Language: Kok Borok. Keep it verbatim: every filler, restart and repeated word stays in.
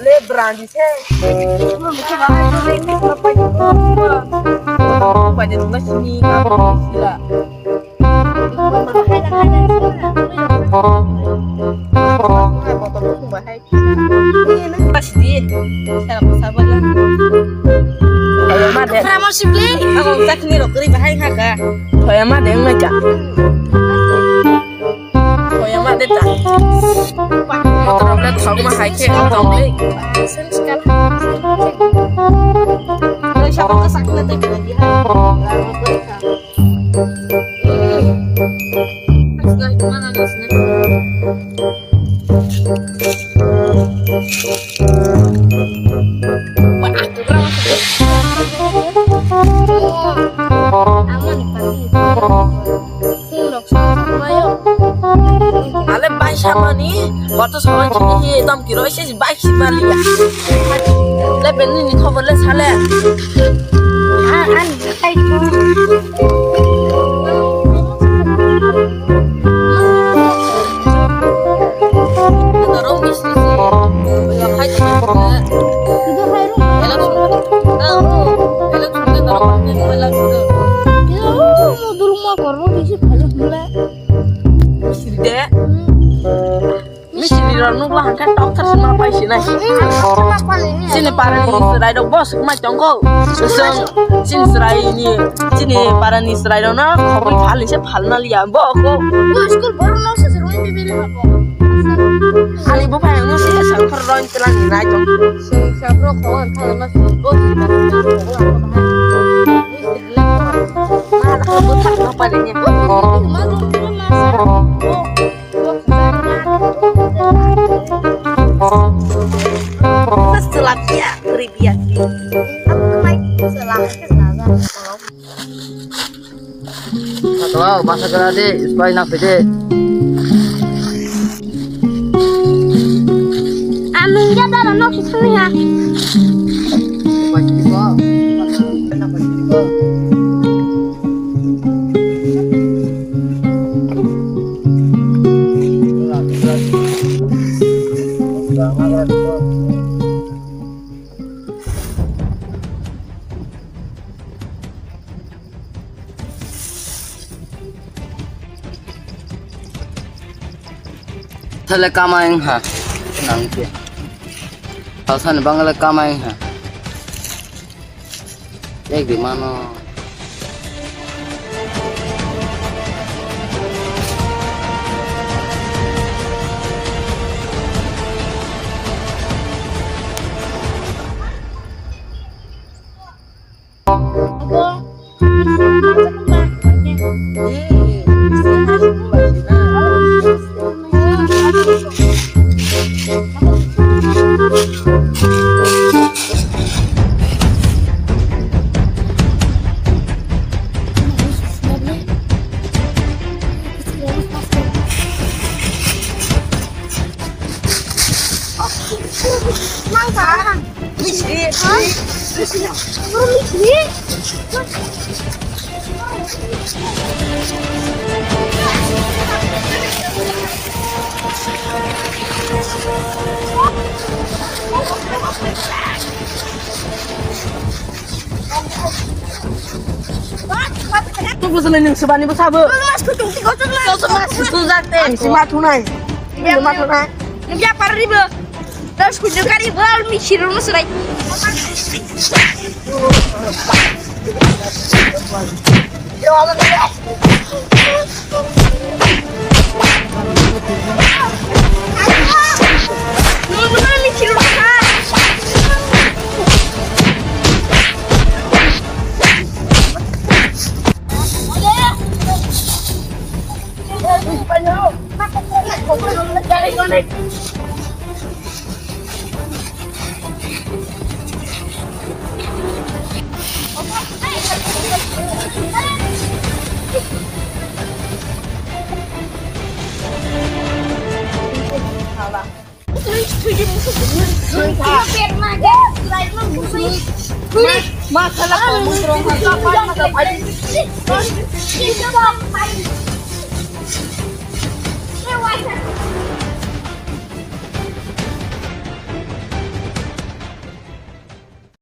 Le brandi se. Pai de nungla sini ka sila. Pas di. Sala ko sabala. Ayo ma de. Ramo sibli. Ako sakni rokri bahai haka. Hoya ma de ngai ka. Hoya ma de ta. Motor rok le thok ma hai khe tong le. Sini sekali. Kalau siapa ke sakit nanti kita dia. Mana nasnya? Ale bai samani, boto samani chini dam kiro ese bai simali ya. Le beni ni khobor le sale. Ani. Misiri rok nukla hangkhe tokthar se ma pai sinai. Chini parani chwrai rok bo swk mai tongo. Chwng chini chwrai ni, chini parani chwrai rok no khobwi phal ni se phal na liya bo ko. Bo school borok no se roi bibiri habo. Ani bo pai no se sa phar roi tla ni nai tong. Sa phar ko an phal na bo. Ma ko bo thak no pa le ni. Tilapia, tilapia. Aku kemarin tilapia, tilapia. Satu, basa kena di, supaya nak pede. Amin ya, dah, dah, nak susah ya. Thale kamai wngkha nang khe. Salsa ni bangla kamai wngkha. Ek di mano. Tunggu sini ning sebani besabe. Mas kutung tiga belas. Kau semua satu zat tem. Si matu nai. Dia matu nai. Dia paribe. Terus kujuk kari bal mi sirun serai.